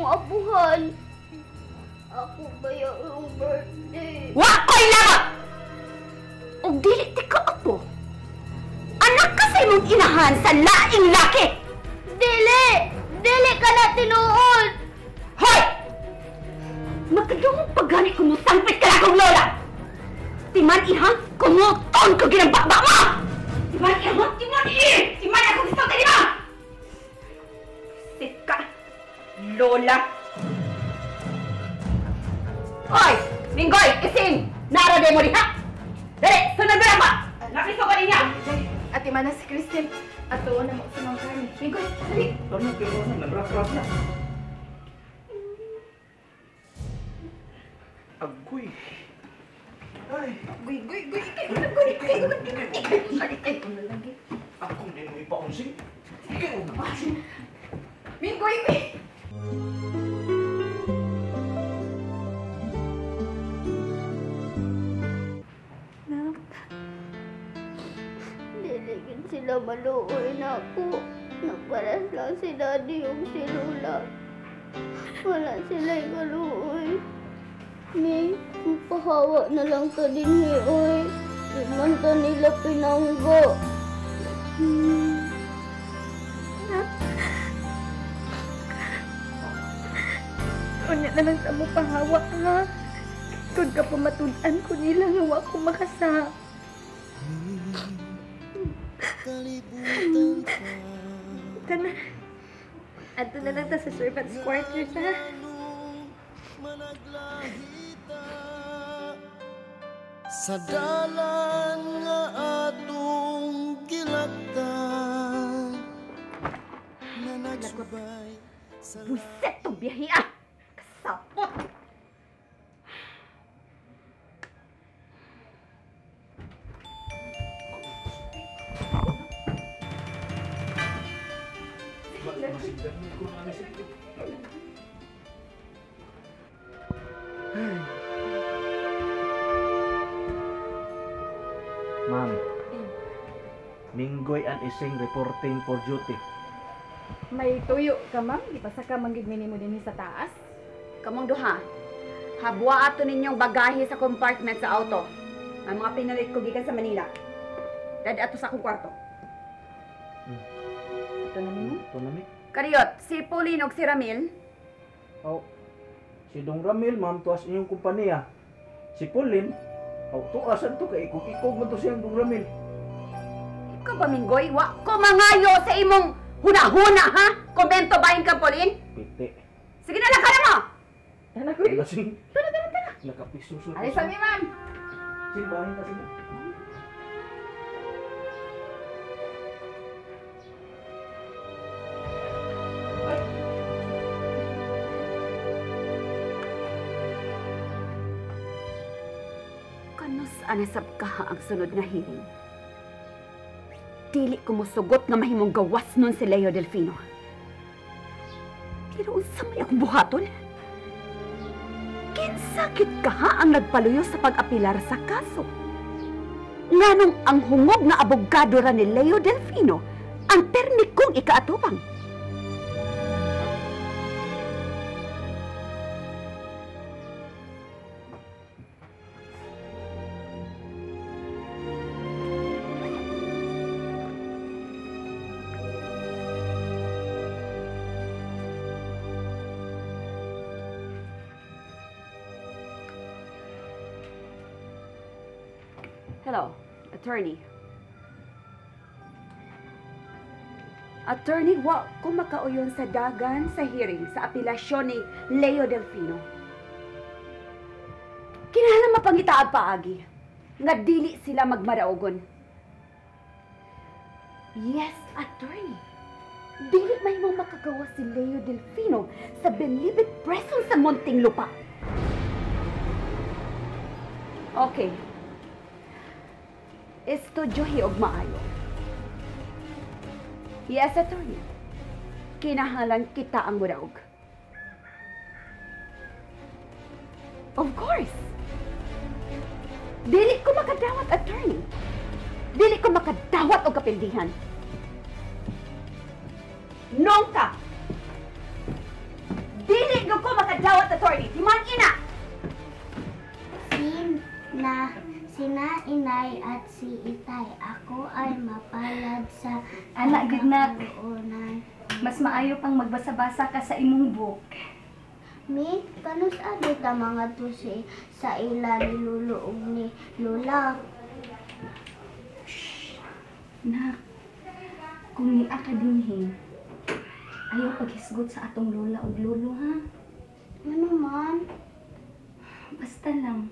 akong apuhan. Ako ba yung birthday? Wa ko'y labot! Og dili ti ka apo. Anak ka sa imong inahan sa laing laki! Dili! Dili ka na tinuod! Hoy! Makadungog pagani kung musangpit ka na akong lola! Timan iha, kumuton ko ginang bakba mo! Timan iha, timan iha! Timan ako gusto ka, di ba? Sika, lola! Hoy! Minggoy! Ising! Nara de mo diha! Dali! Sunod mo na pa! Nakiso ko niya! Ate mana si Christine. Ato na mo sa mga karni. Minggoy, dali! Ano, pero ano, nag-rap-rap na. Agoy! Ay! Guy, guy, guy! Ikay ko na, guy! Ikay ko na, ikay ko na, ikay ko na lagi. Akong din mo ipaunsin. Ikay ko na, paunsin. Minggoy, guy! Diligin sila maluoy na ako. Nagparas lang si Daddy yung si Lola. Wala sila'y kaluoy. May, pahawa na lang ta din ni Oy. Di man ta nila pinanggo. Unya na lang sa mo pahawa, ha? Kung ka pamatunan ko nila nga wa ko makasa. Tana. Adto na lang ta sa servants' quarters, ha? Sa dalan nga atong gilaktan na nagsubay sa Buset tong biyahe, ah! Kasapot! Ma'am, Minggoy and Ising reporting for duty. May tuyo ka, ma'am? Di pa sa ka manggigmini mo din sa taas? Kamong duha, habwa ato ninyong bagahe sa compartment sa auto. Ang mga pinalit ko gikan sa Manila. Dad ato sa akong kwarto. Ito na mo. Ito na mi. Kariyot, si Pauline og si Ramil. Oh, si Dong Ramil, ma'am, tuas inyong kumpanya. Si Pauline, oh, tuasan to kay ikog-ikog mo to siyang Dong Ramil. Ikaw ba, Minggoy? Wa ko mangayo sa imong huna-huna, ha? Komento bahin ka, Pauline? Piti. Sige na lang, kaya mo! Tana, kuy. Lasing. Tara, tara, tara. Nakapiso sa. Alis sa mi, ma'am. Sing, bahin ka sila. Kanus anasab ka ang sunod nga hearing. Dili ko mosugot nga mahimong gawas nun si Leo Delfino. Pero unsa may akong buhaton? Kinsakit ka ha ang nagpaluyo sa pag-apilar sa kaso? Nganong ang hungog nga abogado ra ni Leo Delfino ang permi kong ikaatubang. Hello, attorney. Attorney, wa ko makauyon sa dagan sa hearing sa apelasyon ni Leo Delfino. Kinahanglan mapangitaag paagi nga dili sila magmaraogon. Yes, attorney. Dili mahimong makagawa si Leo Delfino sa Bilibid Prison sa Muntinlupa. Okay. Estudyohi og maayo. Yes, attorney. Kinahalan kita ang muraog. Of course. Dili ko makadawat, attorney. Dili ko makadawat og kapildihan. Nongka! Dili attorney. Timan ina! Sina inay at si itay, ako ay mapalad sa Anak, good na. pagkakaroon. Mas maayo pang magbasa-basa ka sa imong book. Mi, kanus adi ta mga tusi sa ila ni Lolo ug ni Lola. Nak, kung nia ka dinhi, ayaw paghisgot sa atong lola ug lolo, ha? Ano man? Basta lang,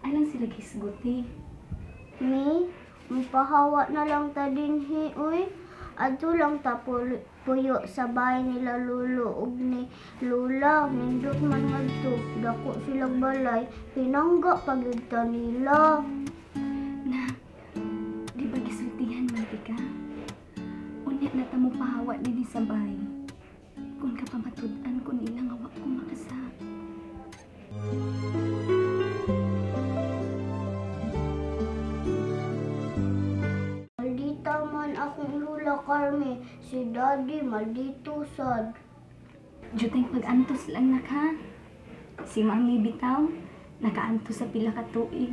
alang sila hisgot eh. Mi, mapahawa na lang ta dinhi, uy. Adto lang ta puyo sa bahay nila Lolo ug ni Lola. Nindot man ngadto, dako silang balay, pinangga pagyud ta nila. Nak, di ba gisultihan man ti ka? Unya na ta mo pahawa dinhi sa bahay. Kung kapamatud-an ko nila nga wa ko makasa. Maldita man akong Lola Carme, si Daddy maldito sad. Jutay pag-antos lang nak ha. Si Mami bitaw, nakaantos sa pila ka tuig.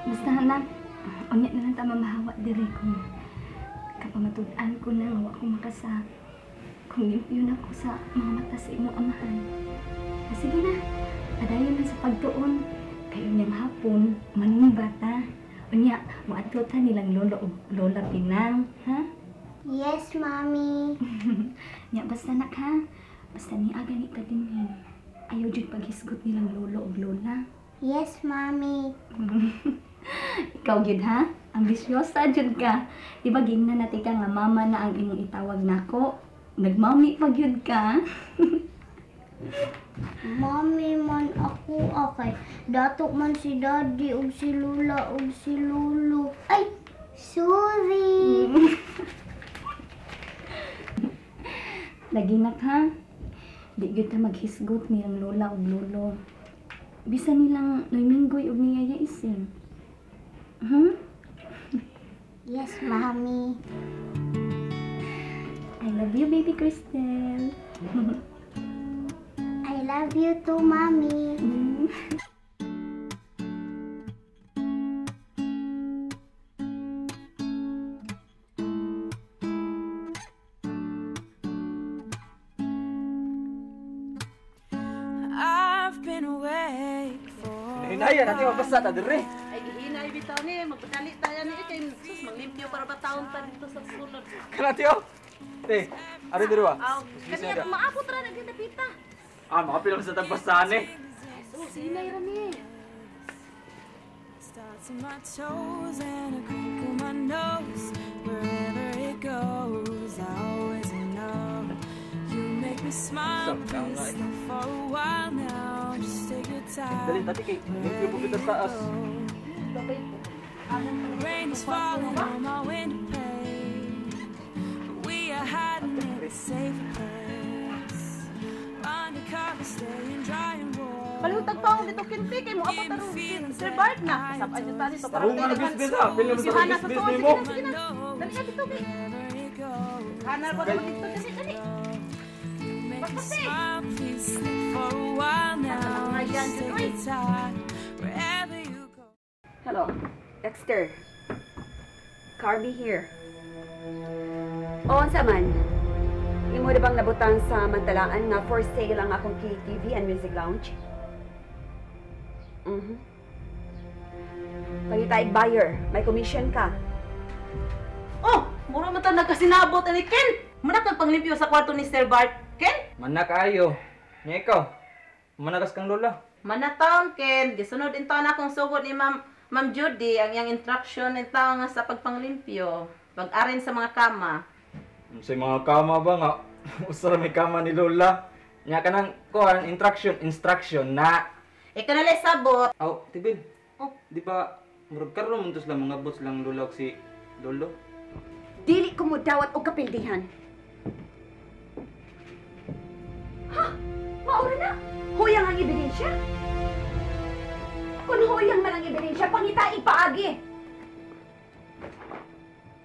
Basta anak, unya na lang ta mamahawa diri kung kapamatud-an ko na nga wa ko makasa. Kung limpyo na ko sa mga mata sa imong amahan. Sige na, padayon na sa pagtuon. Kayo niyang hapon, manumba ta. Unya, moadto ta nilang lolo ug lola Pinang, ha? Yes, Mami. Nya, basta nak ha. Basta niya gani ta dinhi. Ayaw jud paghisgot nilang lolo ug lola. Yes, Mami. Ikaw gyud ha? Ambisyosa jud ka. Di ba gingnan na tika nga mama na ang imong itawag nako? Nagmami pa gyud ka. Mami man ako akay. Dato man si Daddy ug si Lola ug si Lolo. Ay, sorry. Lagi nak ha. Di gyud ta maghisgot nilang lola ug lolo. Bisan nilang Noyminggoy ug niyaya ising. Hmm? Yes, Mami. I love you, baby Crystal. I love you too, Mami. I've been awake for Hinaya natin mapasa ta dire. Ay, gihinay bitaw ni, magpadali tayo ni kay sus manglimpyo para bataon ta dito sa sulod. Kana tiyo. Te, ari diri wa. Aw, kaniya maabot ra na gidapita. Ah, makapila sa tagpasan eh. Sus, hinay ra ni. Starts in my toes and a crinkle my nose. Wherever it goes, I always know. You make me smile, please stay for a while now. Just take your time. Dali tati kay limpyo po kita sa taas. Rain is falling on my window pane, but we are hiding in a safe place. Undercover, staying dry and warm. Palihutag pa ako dito kinti kay mo abot aro si Sir Bart na. Kasab-an jud ta dito para Tarungan na bisbis ha. Pila mo sa Yohana sa bisbis tuon, nimo. sige na, sige na. Dali na dito kay. Wherever it goes, Hana pa naman dito dali dali. you make me Basta. smile, please stay for a while now. Ayan, Just take oy. your time. Wherever you go. Hello, Dexter. Carmi here. O, unsa man? Imo na bang nabutang sa mantalaan nga for sale ang akong KTV and Music Lounge? Mhm. Pangitaig buyer, may commission ka. Oh, mura man ta nagkasinabot ani Ken. Manak ang panglimpyo sa kwarto ni Sir Bart. Ken? Manak ayo. Nya ikaw. Managas kang lola. Manataon Ken, gisunod in taon akong sugod ni Ma'am Judy ang iyang instruction in taon nga sa pagpanglimpyo, pag-arin sa mga kama. Sa mga kama ba nga usa ra may kama ni lola. Nya kanang kuan instruction na. E kanalay sabot. Aw, tibil. Oh. Di ba murag karon man to sila mga bots lang lola og si lolo? Dili ko mo dawat og kapildihan. Ha? Maura na? Huyang ang ebidensya? Kung huyang man ang ebidensya, pangitaig paagi.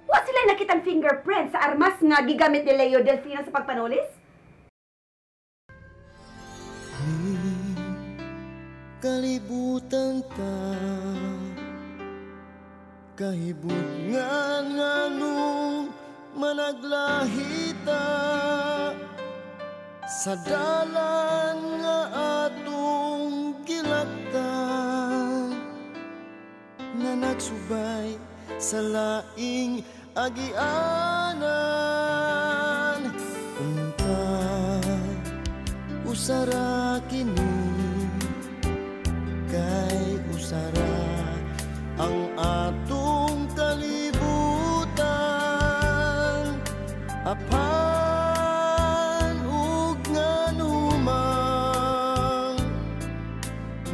Wa sila nakitang fingerprint sa armas nga gigamit ni Leo Delfino sa pagpanulis? Kalibutan ta kahibutngan nganong managlahita sa dalan nga atong gilaktan nga nagsubay sa laing agianan. Unta usara kini kay usara ang atong kalibutan, apan ug nganumang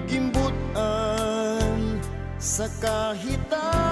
gimbut-an sa kahitanan.